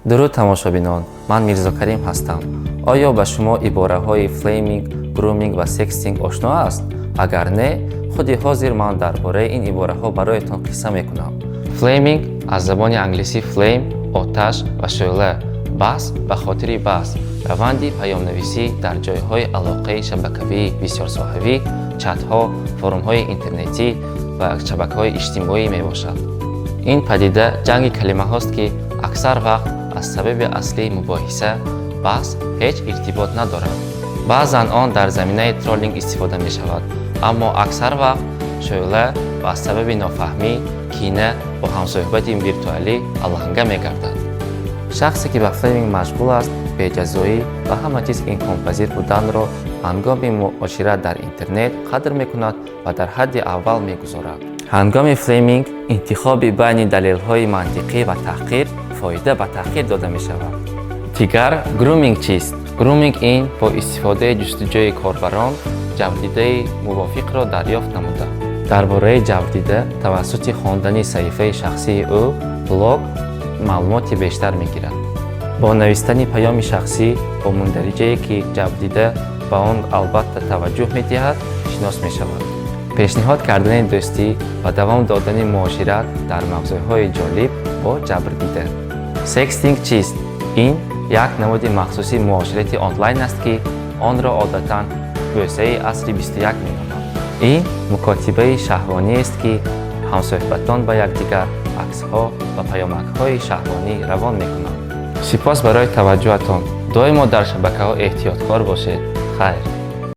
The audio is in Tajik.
Дуруд, тамошобинон, ман Мирзокарим ҳастам. Оё ба шумо ибораҳои флейминг, груминг ва секстинг ошно аст? Агар не, худи ҳозир ман дар бораи ин ибораҳо бароятон қисса мекунам. Флейминг аз забони англисӣ flame, оташ ва шӯъла, баҳс ба хотири баҳс, раванди паёмнависӣ дар ҷойҳои алоқаи шабакавии бисёрсоҳавӣ, чатҳо, форумҳои интернетӣ ва шабакаҳои иҷтимоӣ мебошад. Ин падида ҷанги калимаҳост, ки аксар вақт аз сабаби аслии мубоҳиса, баҳс ҳеҷ иртибот надорад. Баъзан он дар заминаи троллинг истифода мешавад, аммо аксар вақт шӯъла ва аз сабаби нофаҳмӣ, кина бо ҳамсӯҳбати виртуалӣ аланга мегардад. Шахсе, ки ба флейминг машғул аст, беҷазоӣ ва ҳама чиз имконпазир буданро ҳангоми муошират дар интернет қадр мекунад ва дар ҳадди аввал мегузорад. Ҳангоми флейминг интихоби байни далелҳои мантиқӣ ва таҳқир, фоида ба таҳқир дода мешавад. Дигар, груминг чист? Груминг ин бо истифодаи ҷустуҷӯи корбарон ҷабрдидаи мувофиқро дарёфт намуда, дар бораи ҷабрдида тавассути хондани саҳифаи шахсии ӯ, блог, маълумоти бештар мегирад. Бо навистани паёми шахсӣ бо мундариҷае, ки ҷабрдида ба он албатта таваҷҷӯҳ медиҳад, шинос мешавад. Пешниҳод кардани дӯстӣ ва давом додани муошират дар мавзӯъҳои ҷолиб бо ҷабрдида. Секстинг чист? Ин як намуди махсуси муоширати онлайн аст, ки онро одатан бӯсаи асри 21 меноманд. Ин мукотибаи шаҳвониест, ки ҳамсӯҳбатон ба якдигар аксҳо ва паёмакҳои шаҳвонӣ равон мекунанд. Сипос барои таваҷҷӯҳатон. Доимо дар шабакаҳо эҳтиёткор бошед. Хайр.